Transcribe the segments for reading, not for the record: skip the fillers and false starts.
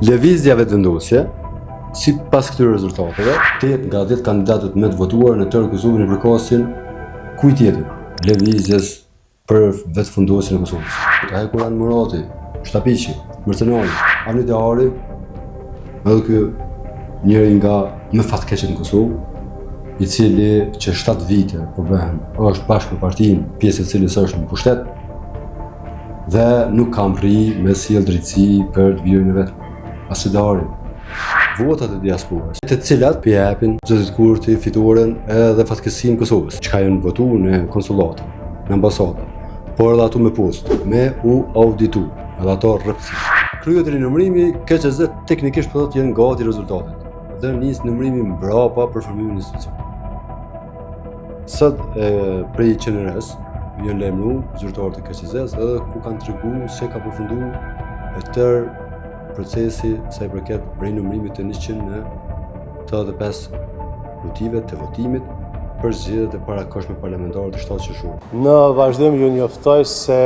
Lëvizja Vetëvendosje, sipas këtyre rezultateve, 8 nga 10 kandidatët më të votuar në tërë Kosovën i përkasin kujt tjetër? Lëvizjes për vetëfundosjen e Kosovës. Hekuran Murati, Shtapiqi, Mercenari, Avni Dehari, edhe ky njëri nga më fatkeqët në Kosovë, i cili që 7 vite po bëhen, është bashkë me partinë, pjesë e cilës është në pushtet, dhe nuk ka mrri me sjell drejtësi për të birin e vet, as Deharin. Votat e diasporës, të cilat po i japin zotit Kurti fitoren edhe fatkeqësinë Kosovës, çka janë votu në konsullata, në ambasada, por edhe ato me postë, me u auditu, edhe ato rreptësisht. Kryet rinumërimi, KQZ teknikisht po thotë janë gati rezultatet dhe nis numërimi mbrapa për formimin e institucionit. Sot e, prej QNR-s janë lajmëru zyrtarët e KQZ-s edhe ku kanë tregu se ka përfundu e tërë procesi sa i përket rinumërimit të 185 kutive të votimit për zgjedhjet e parakohshme parlamentare të 7 qershorit. Në vazhdim ju njoftoj se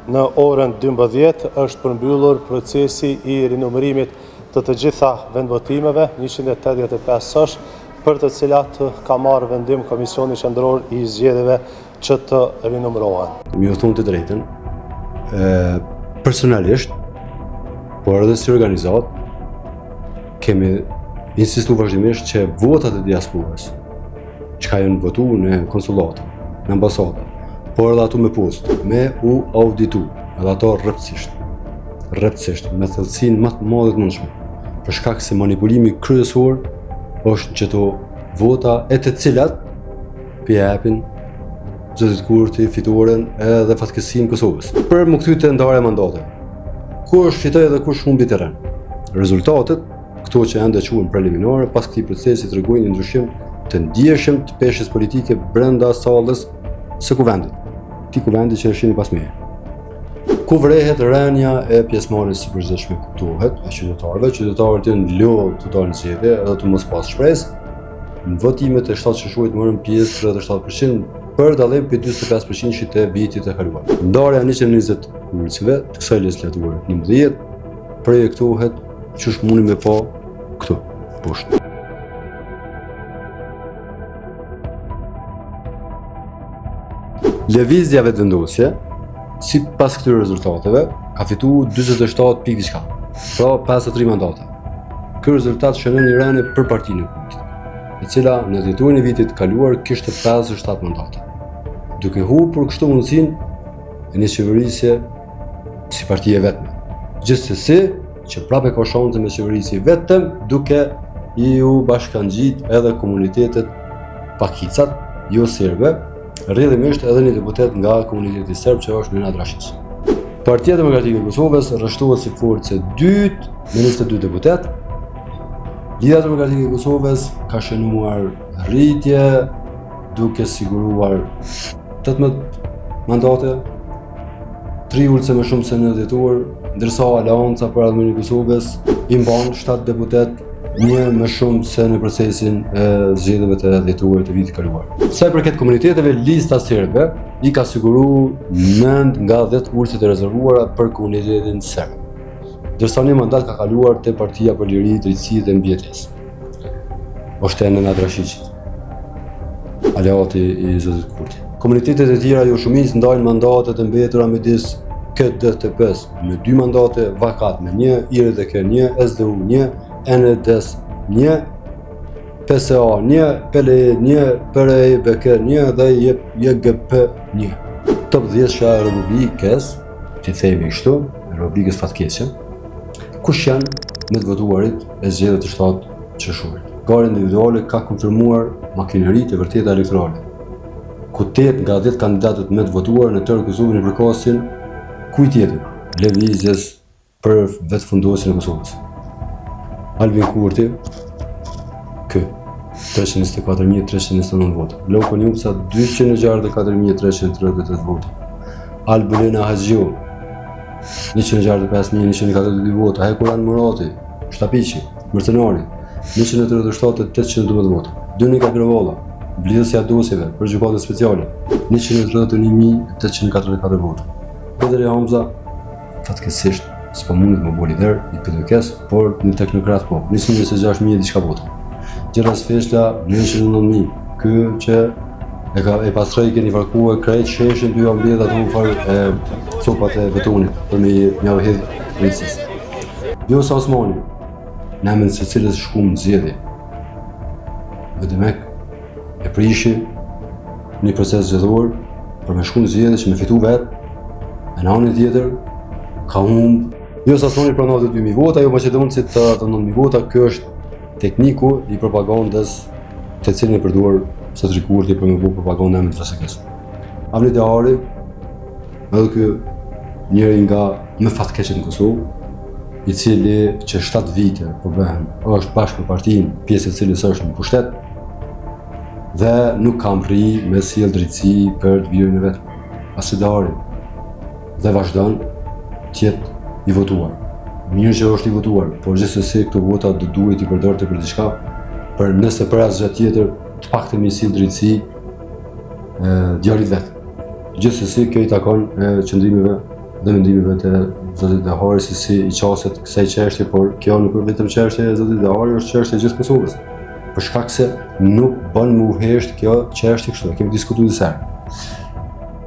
në orën 12 është përmbyllur procesi i rinumërimit të të gjitha vendvotimeve, 185 sosh, për të cilat ka marrë vendim Komisioni Qendror i Zgjedhjeve që të rinumërohen. Me ju thonë të drejtën, e, personalisht, por edhe si organizatë, kemi insistu vazhdimisht që votat e diasporës, çka janë votu në konsullata, në ambasada, por edhe ato me postë, me u auditu, edhe ato rreptësisht, rreptësisht, me thellësinë më të madhe të mundshme, për shkak se manipulimi kryesor është që ato vota e të cilat po i japin zotit Kurti fitoren edhe fatkeqësinë Kosovës. Për m'u kthy te ndarja e mandateve. Kush fitoi dhe kush humbi terren? Rezultatet, këto që ende quhen preliminare, pas këtij procesi tregojnë një ndryshim të ndjeshëm të peshës politike brenda sallës së kuvendit. Këtij kuvendi që e shihni pas meje. Ku vërehet rënia e pjesëmarrjes së përgjithshme kuptohet e qytetarëve, qytetarët janë lodhë të dalin në zgjedhje edhe të mos pas shpresë. Në votimet e 7 qershorit morën pjesë 37% për dallim prej 45% të vitit të kaluar. Ndarja e 120 ulësve të kësaj legjislature 11 projektohet qysh muni me pa këtu poshtë. Lëvizja Vetëvendosje, sipas këtyre rezultateve, ka fitu 47 pikë diçka, pra 53 mandate. Ky rezultat shënon një rënie për partinë e Kurtit, e cila në dhjetorin e vitit të kaluar kishte 57 mandate, duke humbur kështu mundësinë e një qeverisje si parti e vetme. Gjithsesi, që prapë ka shanse me qeverisje vetëm duke iu bashkangjit edhe komunitetet pakicat, jo serbe, rrjedhimisht edhe një deputet nga komuniteti serb që është Nenad Rashiq. Partia Demokratike e Kosovës rreshtohet si forcë e dytë me 22 deputet. Lidhja Demokratike e Kosovës ka shënuar rritje duke siguruar 18 mandate, 3 ulëse më shumë se në dhjetor, ndërsa Aleanca për Ardhmërinë e Kosovës i mban 7 deputet, një më shumë se në procesin e zgjedhjeve të dhjetorit të vitit kaluar. Sa i përket komuniteteve, lista serbe i ka siguru 9 nga 10 ulëset e rezervuara për komunitetin serb. Ndërsa një mandat ka kaluar te Partia për Liri, Drejtësi dhe Mbijetesë. Është e Nenad Rashiqit, aleati i zotit Kurti. Komunitetet e tjera jo shumicë ndajnë mandatet e mbetura midis KDTP-s me 2 mandate, Vakat me 1, IRDK 1, SDU 1, NDS 1, PSA 1, PLE 1, PRE BK 1 dhe JGP 1. Top 10 e Republikës, t'i themi kështu, Republikës fatkeqe, kush janë më të votuarit e zgjedhjeve të 7 qershorit. Gara individuale ka konfirmuar makineritë e vërteta elektorale, ku 8 nga 10 kandidatët më të votuar në tërë Kosovën i përkasin kujt tjetër, lëvizjes për vetëfundosjen e Kosovës. Albin Kurti, kë, 324.329 vota. Glauk Konjufca, 264.338 vota. Albulena Haxhiu, 165.142 vota. Hekuran Murati, Shtapiqi, Mercenari, 137.812 vota. Donika Gërvalla, mbledhësja e dosjeve për gjykatën speciale, 131.844 vota. Bedri Hamza, fatkeqësisht, S'po mundet me u bo lider i PDK-së, por një teknokrat po. 126.000 e diçka vota. Xhelal Sveçla, 909.000. Ky që e ka e pastroi keni farkue krejt sheshin tu ja mbledh ato far e copat e betonit për me ja u hedh policisë. Vjosa Osmani, në emën së cilës shkum në zgjedhje. Me demek e prishi një proces zgjedhor për me shku në zgjedhje që me fitu vetë, e në anën tjetër ka humb Vjosa Osmani pra 92.000 vota, jo maqedoncit 89.000 vota, kjo është tekniku i propagandës të cilin e përdor zotri Kurti për me bu propagandë në emër të FSK-së. Avni Dehari, edhe ky njëri nga më fatkeqët në Kosovë, i cili që 7 vite po bëhen, është bashkë me partinë, pjesë e cilës është në pushtet, dhe nuk ka mrri me sjell drejtësi për të birin e vet, Astrit Deharin, dhe vazhdon të jetë i votuar. Mirë që është i votuar, por gjithsesi këto vota do duhej t'i përdorte për diçka, për nëse për asgjë tjetër, të paktën me sjell drejtësi djalit vet. Gjithsesi kjo i takon e, qëndrimeve dhe mendimeve të zotit Dehari se si i qaset kësaj çështje, por kjo nuk është vetëm çështje e zotit Dehari, është çështje e gjithë Kosovës. Për shkak se nuk bën me u hesht kjo çështje kështu, e kemi diskutuar disa herë.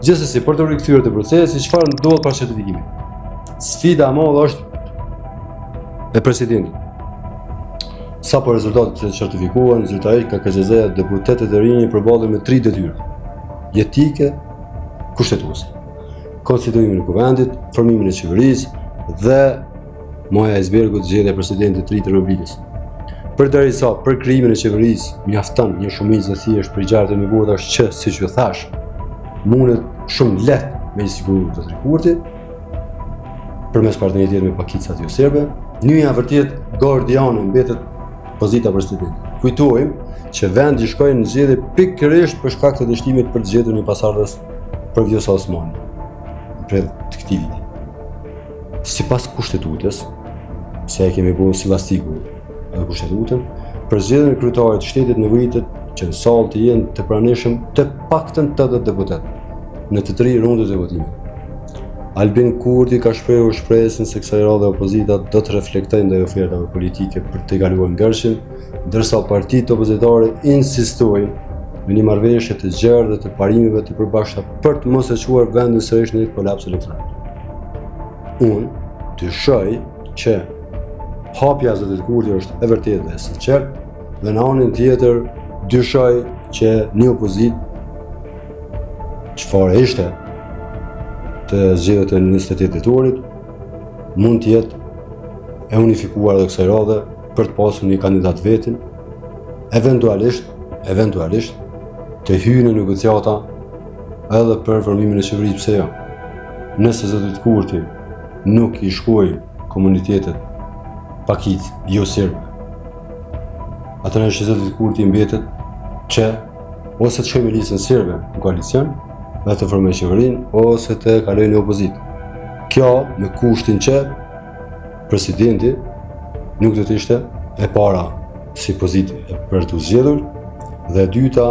Gjithsesi, për të rikthyer te procesi, çfarë ndodh pas certifikimit? Sfida e madhe është e presidentit. Sapo rezultatet të certifikohen zyrtarisht nga KQZ-ja, deputetët e rinj përballen me tri detyra jetike kushtetuese. Konstituimin e kuvendit, formimin e qeverisë dhe maja e ajsbergut zgjedhja e presidentit të ri të Republikës. Përderisa për krijimin e qeverisë mjafton një shumicë e thjeshtë prej 61 votash që, siç ju thash, mundet shumë lehtë me i siguru zotri Kurti, përmes partneritetit me pakicat jo serbe, nyja e vërtetë gordiane mbetet pozita e presidentit. Kujtojmë që vendi shkoi në zgjedhje pikërisht për shkak të dështimit për të gjetur një pasardhës për Vjosa Osmanin në prill të këtij viti. Sipas kushtetutës, se e kemi bërë si llastiku edhe kushtetutën, për zgjedhjen e kryetarit të shtetit nevojitet që në sallë të jenë të pranishëm të paktën 80 deputetë në të tri rundet e votimit. Albin Kurti ka shprehur shpresën se kësaj radhe opozita do të reflektojë ndaj ofertave politike për të kaluar ngërçin, ndërsa partitë opozitare insistojnë në një marrëveshje të gjerë dhe të parimeve të përbashkëta për të mos e çuar vendin sërish në një kolaps elektoral. Unë dyshoj që hapja e zotit Kurti është e vërtetë dhe e sinqertë dhe në anën tjetër dyshoj që një opozitë çfarë ishte te zgjedhjet e 28 dhjetorit mund të jetë e unifikuar edhe kësaj radhe për të pasur një kandidat vetin, eventualisht, eventualisht të hyjë në negociata edhe për formimin e qeverisë, pse jo? Nëse zotit Kurti nuk i shkojnë komunitetet pakicë jo serbe, atëherë që zotit Kurti i mbetet që ose të shkojë me listën serbe në koalicion dhe të formojë qeverinë, ose të kalojë në opozitë. Kjo me kushtin që presidenti nuk do të ishte e para si pozitë për t'u zgjedhur dhe e dyta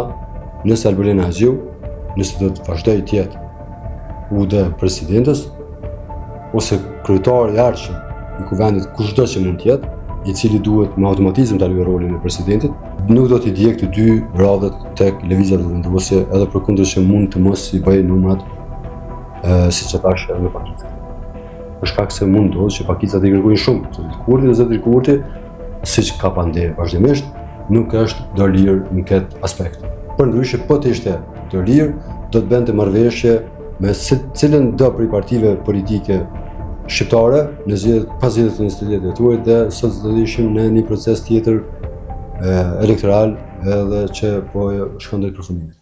nëse Albulena Haxhiu nëse do të vazhdojë të jetë UD presidentes ose kryetari i ardhshëm i kuvendit kushdo që mund të jetë, i cili duhet me automatizëm ta luajë rolin e presidentit, nuk do t'i djegë të dy radhët tek Lëvizja Vetëvendosje edhe përkundër që mund të mos i bëjë numrat e, siç e thash edhe me pakicën. Për shkak se mund ndodhë që pakicat i kërkojnë shumë, zotit Kurti dhe zoti Kurti, siç ka pande vazhdimisht, nuk është dorëlirë në këtë aspekt. Përndryshe, po të ishte dorëlirë, do të bënte marrëveshje me cilën do prej partive politike shqiptare në zgjedhjet pas zgjedhjeve të 28 dhjetorit dhe sot do të ishim në një proces tjetër e, elektoral edhe që po shkon drejt përfundimit.